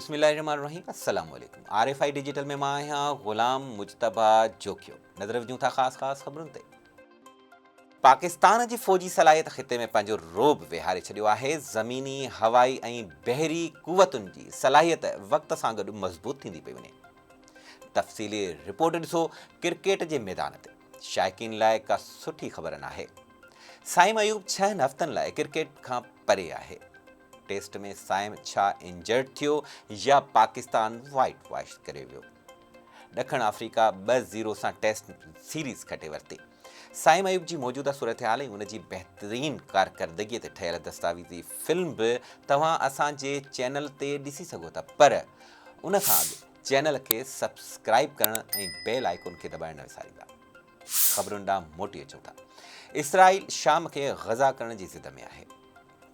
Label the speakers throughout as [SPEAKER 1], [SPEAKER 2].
[SPEAKER 1] بسم الله الرحمن الرحيم السلام عليڪم آر ايف I digital ۾ مان آهيان غلام مجتبيٰ جوکيو نظر وجهون ٿا خاص خاص خبرن تي. پاڪستان جي فوجي صلاحيت خطي ۾ پنهنجو رعب ويهاري ڇڏيو آهي، زميني، هوائي ۽ بحري قوتن جي صلاحيت وقت سان گڏ مضبوط ٿيندي پئي وڃي. تفصيلي رپورٽ ڏسو ڪرڪيٽ جي ميدان تي شائقين لاء ڪا سٺي خبر ناهي. صائم ايوب ڇهن هفتن لاء ڪرڪيٽ کان پري آهي. ٽيسٽ ۾ صائم ڇا انجرڊ ٿيو يا پاڪستان وائيٽ واش ڪري ويو. ڏکڻ آفريڪا ٻه زيرو سان ٽيسٽ سيريز کٽي ورتي. صائم ايوب جي موجوده صورتحال ۽ ان جي بهترين ڪارڪردگي تي ٺهيل دستاويزي فلم به توهان اسان جي چينل تي ڏسي سگهو ٿا پر ان کان اڳ چينل کي سبسڪرائيب ڪرڻ ۽ بيل آئيڪون کي دٻائڻ نه وساريندا. خبرن ڏانهن موٽي اچون ٿا. اسرائيل شام کي غزه ڪرڻ جي ضد ۾ آهي.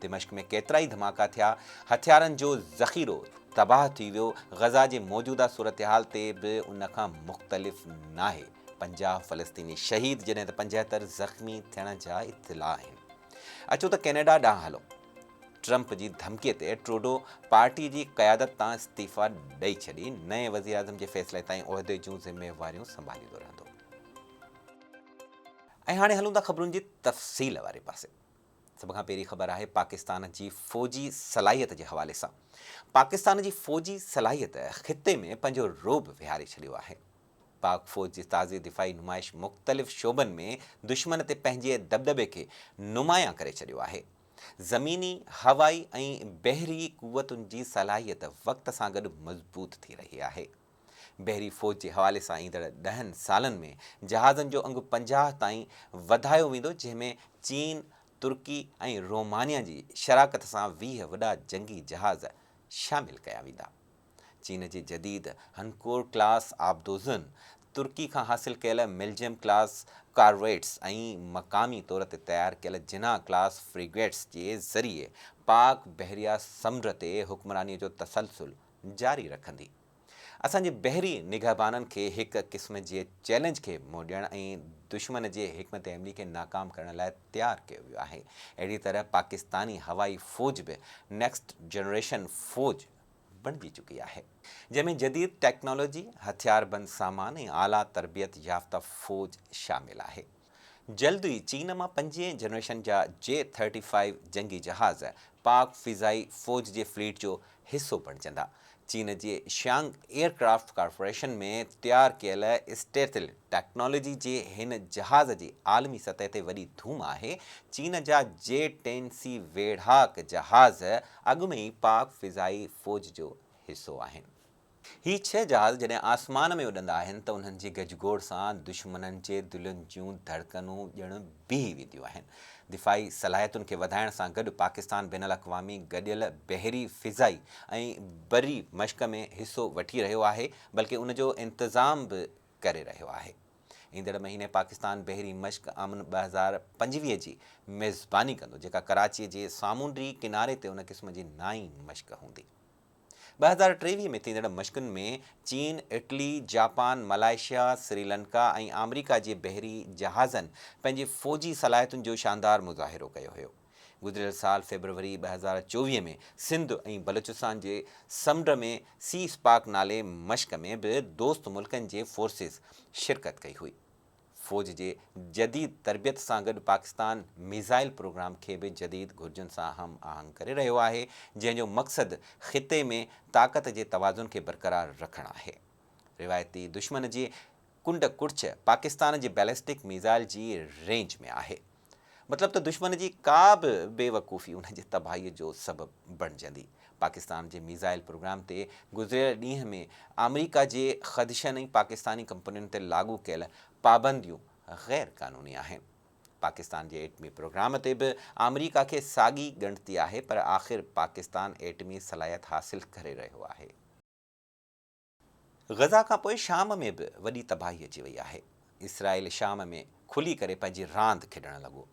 [SPEAKER 1] دمشق ۾ ڪيترائي ڌماڪا ٿيا، هٿيارن جو ذخيرو تباهه ٿي ويو، غزه جي موجوده صورتحال تي به ان کان مختلف ناهي، 50 فلسطيني شهيد جڏهن ته 75 زخمي ٿيڻ جا اطلاع آهن. اچو ته ڪينيڊا ڏانهن هلون. ٽرمپ جي ڌمڪي تي ٽروڊو پارٽي جي قيادت تان استعيفيٰ ڏئي ڇڏي، نئين وزيراعظم جي فيصلي تائين عهدي جون ذميواريون سنڀاليندو رهندو. ۽ هاڻي هلون ٿا خبرن جي تفصيل واري پاسي. سڀ کان پهرين خبر آهي پاڪستان جي فوجي صلاحيت جي حوالي سان. پاڪستان جي فوجي صلاحيت خطي ۾ پنهنجو رعب ويهاري ڇڏيو آهي. پاڪ فوج جي تازي دفاعي نمائش مختلف شعبن ۾ دشمن تي پنهنجي دٻدٻي کي نمايان ڪري ڇڏيو آهي. زميني، هوائي ۽ بحري قوتن جي صلاحيت وقت سان گڏ مضبوط ٿي رهي آهي. بحري فوج جي حوالي سان ايندڙ ڏهن سالن ۾ جهازن جو انگ 50 تائين وڌايو ويندو جنهن ۾ چين، ترڪي ۽ رومانيا جي شراڪت سان 20 وڏا جنگي جهاز شامل ڪيا ويندا. چين جي جديد هنڪور ڪلاس آبدوزن، ترڪي کان حاصل ڪيل ملجم ڪلاس ڪارويٽس ۽ مقامي طور تي تيار ڪيل جناح ڪلاس فريگيٽس جي ذريعي پاڪ بحريه سمنڊ تي حڪمراني جو تسلسل جاري رکندي. اسان جي بحري نگهبانن کي هڪ قسم جي چئلينج کي منهن ڏيڻ ۽ دشمن جي حڪمت عملي کي ناڪام ڪرڻ لاء تيار ڪيو ويو آهي. اهڙي طرح پاڪستاني هوائي فوج به نيڪسٽ جنريشن فوج بڻجي چڪي آهي. جنهن ۾ جديد ٽيڪنالاجي، هٿياربند سامان ۽ اعليٰ تربيت يافته فوج شامل آهي. جلد ئي چين مان پنجين جنريشن جا جي ٿرٽي فائيو جنگي جهاز پاڪ فضائي فوج جي فليٽ جو حصو بڻجندا. چين جي شيانگ ايئر ڪرافٽ ڪارپوريشن ۾ تيار ڪيل اسٽيتل ٽيڪنالاجي جي هن جهاز جي عالمي سطح تي وڏي ڌوم آهي. چين جا جي ٽين سي ويڙهاڪ جهاز اڳ ۾ ئي پاڪ فضائي فوج جو حصو آهن. هي ڇهه جهاز جڏهن آسمان ۾ اڏندا آهن ته انهن جي گجگوڙ سان دشمنن جي دلين جون ڌڙڪنون ڄڻ بيهي وينديون آهن. دفاعي صلاحيتن کي وڌائڻ سان گڏ پاڪستان بين الاقوامي گڏيل بحري، فضائي ۽ بري مشق ۾ حصو وٺي رهيو آهي بلڪه ان جو انتظام به ڪري رهيو آهي. ايندڙ مهيني پاڪستان بحري مشق امن 2025 جي ميزباني ڪندو جيڪا ڪراچي جي سامونڊي ڪناري تي ان قسم جي نائين مشق هوندي. 2023 ۾ ٿيندڙ مشقن ۾ چين، اٽلي، جاپان، ملائيشيا، سريلنڪا ۽ آمريڪا جي بحري جهازن پنهنجي فوجي صلاحيتن جو شاندار مظاهرو ڪيو هيو. گذريل سال فيبروري 2024 ۾ سنڌ ۽ بلوچستان جي سمنڊ ۾ سي اسپارڪ نالي مشق ۾ به دوست ملڪن جي فورسز شرڪت ڪئي هئي. فوج جي جديد تربيت سان گڏ پاڪستان ميزائل پروگرام کي به جديد گهرجن سان هم آهنگ ڪري رهيو آهي، جنهن جو مقصد خطي ۾ طاقت جي توازن کي برقرار رکڻ آهي. روايتي دشمن جي ڪنڊ ڪڙڇ پاڪستان جي بيلسٽڪ ميزائل جي رينج ۾ آهي. مطلب ته دشمن جي ڪا به بيوقوفي ان جي تباهي جو سبب بڻجندي. پاڪستان جي ميزائل پروگرام تي گذريل ڏينهن ۾ آمريڪا جي خدشن ۽ پاڪستاني ڪمپنين تي لاڳو ڪيل پابنديون غير قانوني آهن. پاڪستان جي ايٽمي پروگرام تي به آمريڪا کي ساڳي ڳڻتي آهي پر آخر پاڪستان ايٽمي صلاحيت حاصل ڪري رهيو آهي. غزه کان پوء شام ۾ به وڏي تباهي اچي وئي آهي. اسرائيل شام ۾ کلي ڪري پنهنجي راند کيڏڻ لڳو.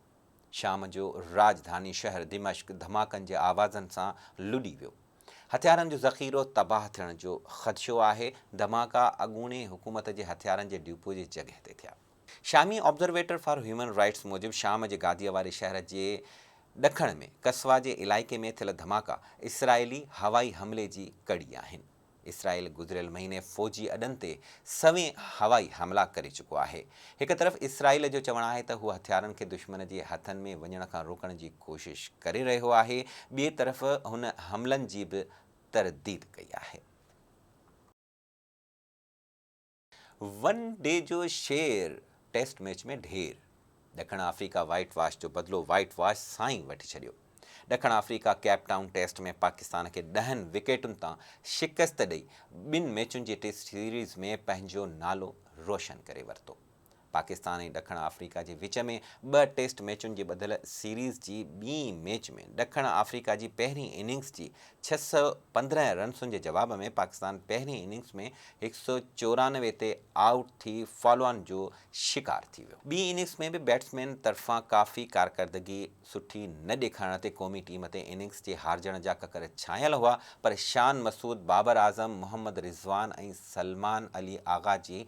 [SPEAKER 1] شام جو راڄڌاني شهر دمشق ڌماڪن جي آوازن سان لڏي ويو. هٿيارن جو ذخيرو تباهه ٿيڻ جو خدشو آهي. ڌماڪا اڳوڻي حڪومت جي هٿيارن جي ڊيپو جي جڳهه تي ٿيا. شامي آبزرويٽر فار هيومن رائٽس موجب شام جي گاديء واري شهر جي ڏکڻ ۾ ڪسوا جي علائقي ۾ ٿيل ڌماڪا اسرائيلي هوائي حملي جي ڪڙي آهن. اسرائيل گذريل مهيني فوجي اڏن تي سوين هوائي حملا ڪري چڪو آهي. هڪ طرف اسرائيل جو چوڻ آهي ته هو هٿيارن کي دشمن جي هٿن ۾ وڃڻ کان روڪڻ جي ڪوشش ڪري رهيو آهي، ٻئي طرف هن حملن جي به ترديد ڪئي آهي. ون ڊي جو شير ٽيسٽ ميچ ۾ ڍير، ڏکڻ آفريڪا وائيٽ واش جو بدلو وائيٽ واش سان ئي وٺي ڇڏيو. ڏکڻ Africa Cape Town test ۾ Pakistan کي ڏهن وڪيٽن تان شڪست ڏئي ٻن ميچن جي ٽيسٽ سيريز ۾ پنهنجو نالو روشن ڪري ورتو. پاڪستان ۽ ڏکڻ آفريڪا جي وچ ۾ ٻه ٽيسٽ ميچن جي ٻڌل سيريز جي ٻي ميچ ۾ ڏکڻ آفريڪا جي پهرين اننگز جي 615 رنسن جي جواب ۾ پاڪستان پهرين اننگز ۾ 194 تي آئوٽ ٿي فالو آن جو شڪار ٿي ويو. ٻي اننگز ۾ به بيٽسمين طرفان ڪافي ڪارڪردگي سٺي نه ڏيکارڻ تي قومي ٽيم تي اننگز جي هارجڻ جا ڪڪر ڇانيل هئا پر شان مسعود، بابر اعظم، محمد رضوان ۽ سلمان علي آغا جي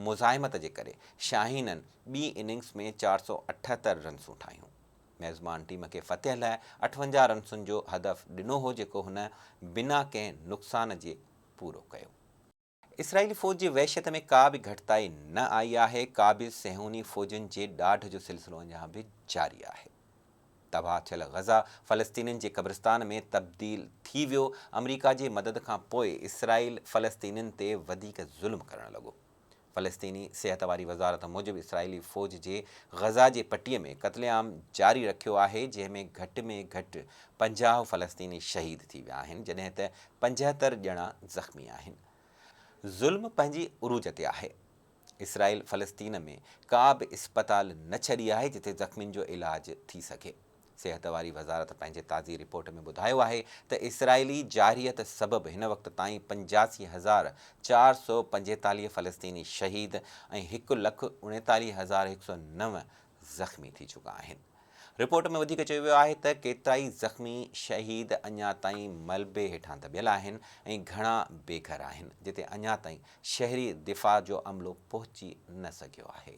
[SPEAKER 1] مزاحمت جي ڪري شاهينن ٻي اننگز ۾ 478 رنسون ٺاهيون. ميزبان ٽيم کي فتح لاء 58 رنسن جو هدف ڏنو هو جيڪو هن بنا ڪنهن نقصان جي پورو ڪيو. اسرائيلي فوج جي وحشت ۾ ڪا به گهٽتائي نه آئي آهي، قابض صهيوني فوجن جي ڏاڍ جو سلسلو اڃا به جاري آهي. تباهه ٿيل غزه فلسطينين جي قبرستان ۾ تبديل ٿي ويو، آمريڪا جي مدد کان پوء اسرائيل فلسطينين تي وڌيڪ ظلم ڪرڻ لڳو. فلسطيني صحت واري وزارت موجب اسرائيلي فوج جي غزه جي پٽي ۾ قتل عام جاري رکيو آهي جنهن ۾ گهٽ ۾ گهٽ 50 فلسطيني شهيد ٿي ويا آهن جڏهن ته 75 ڄڻا زخمي آهن. ظلم پنهنجي عروج تي آهي. اسرائيل فلسطين ۾ ڪا به اسپتال نه ڇڏي آهي جتي زخمين جو علاج ٿي سگهي. صحت واري وزارت پنهنجي تازي رپورٽ ۾ ٻڌايو آهي ته اسرائيلي جارحيت سبب هن وقت تائين 85445 فلسطيني شهيد ۽ 1,39,109 زخمي ٿي چڪا آهن. رپورٽ ۾ وڌيڪ چيو ويو آهي ته ڪيترائي زخمي شهيد اڃا تائين ملبي هيٺان دٻيل آهن ۽ گهڻا بي گهر آهن جتي اڃا تائين شهري دفاع جو عملو پهچي نه سگهيو آهي.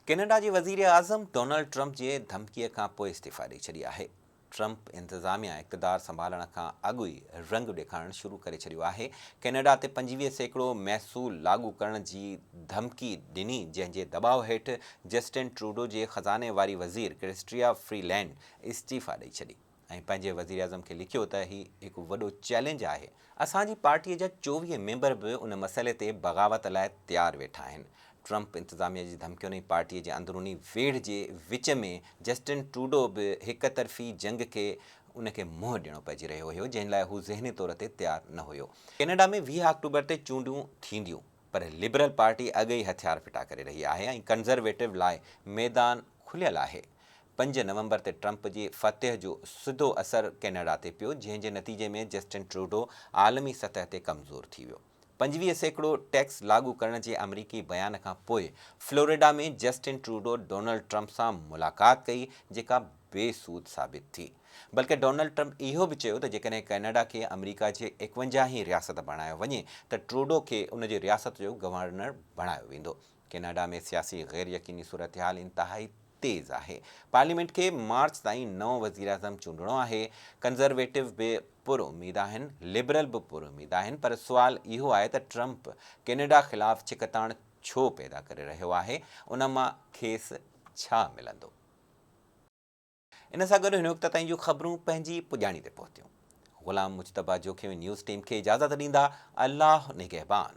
[SPEAKER 1] ڪينيڊا جي وزيراعظم ڊونلڊ ٽرمپ جي ڌمڪي کان پوء استعيفيٰ ڏئي ڇڏي آهي. ٽرمپ انتظاميا اقتدار سنڀالڻ کان اڳ ئي رنگ ڏيکارڻ شروع ڪري ڇڏيو آهي. ڪينيڊا تي 25% محصول لاڳو ڪرڻ جي ڌمڪي ڏني جنهن جي دٻاء هيٺ جسٽن ٽروڊو جي خزاني واري وزير ڪرسٽيا فري لينڊ استعيفيٰ ڏئي ڇڏي. ۽ پنهنجي وزيراعظم کي لکيو ته هي هڪ وڏو چئلينج آهي، اسان جي پارٽي جا 24 ميمبر به ان مسئلي تي بغاوت لاء تيار ويٺا آهن. ٽرمپ انتظاميه جي ڌمڪين ۽ پارٽي جي اندروني ويڙهه جي وچ ۾ جسٽن ٽروڊو به هڪ طرفي جنگ کي ان کي منهن ڏيڻو پئجي رهيو هيو جنهن لاء هو ذهني طور تي تيار نه هيو. ڪينيڊا ۾ 20 آڪٽوبر تي چونڊون ٿينديون پر لبرل پارٽي اڳ ئي هٿيار ڦٽا ڪري رهي آهي ۽ ڪنزرويٽو لاء ميدان کليل آهي. 5 نومبر تي ٽرمپ جي فتح جو سڌو اثر ڪينيڊا تي پيو، جنهن جي نتيجي ۾ جسٽن ٽروڊو عالمي سطح تي ڪمزور ٿي ويو. 25% ٽيڪس لاڳو ڪرڻ جي آمريڪي بيان کان پوء Florida ۾ Justin Trudeau Donald Trump سان ملاقات ڪئي، جيڪا بي سود ثابت ٿي. بلڪه ڊونلڊ ٽرمپ اهو به چيو ته جيڪڏهن ڪينيڊا کي آمريڪا جي ايڪونجاهين رياست بڻايو وڃي ته ٽروڊو کي ان جي رياست جو گورنر بڻايو ويندو. ڪينيڊا ۾ سياسي غير يقيني صورتحال انتهائي تيز آهي. پارليامينٽ کي مارچ تائين نئون وزيراعظم چونڊڻو آهي. ڪنزرويٽو به پر اميد آهن، لبرل به پر اميد آهن پر سوال اهو آهي ته ٽرمپ ڪينيڊا خلاف ڇڪتاڻ ڇو پيدا ڪري رهيو آهي، ان مان کيس ڇا ملندو؟ ان سان گڏ هن وقت تائين جون خبرون پنهنجي پڄاڻي تي پهتيون. غلام مجتبيٰ جوکيو ۽ نيوز ٽيم کي اجازت ڏيندا. الله نگهبان.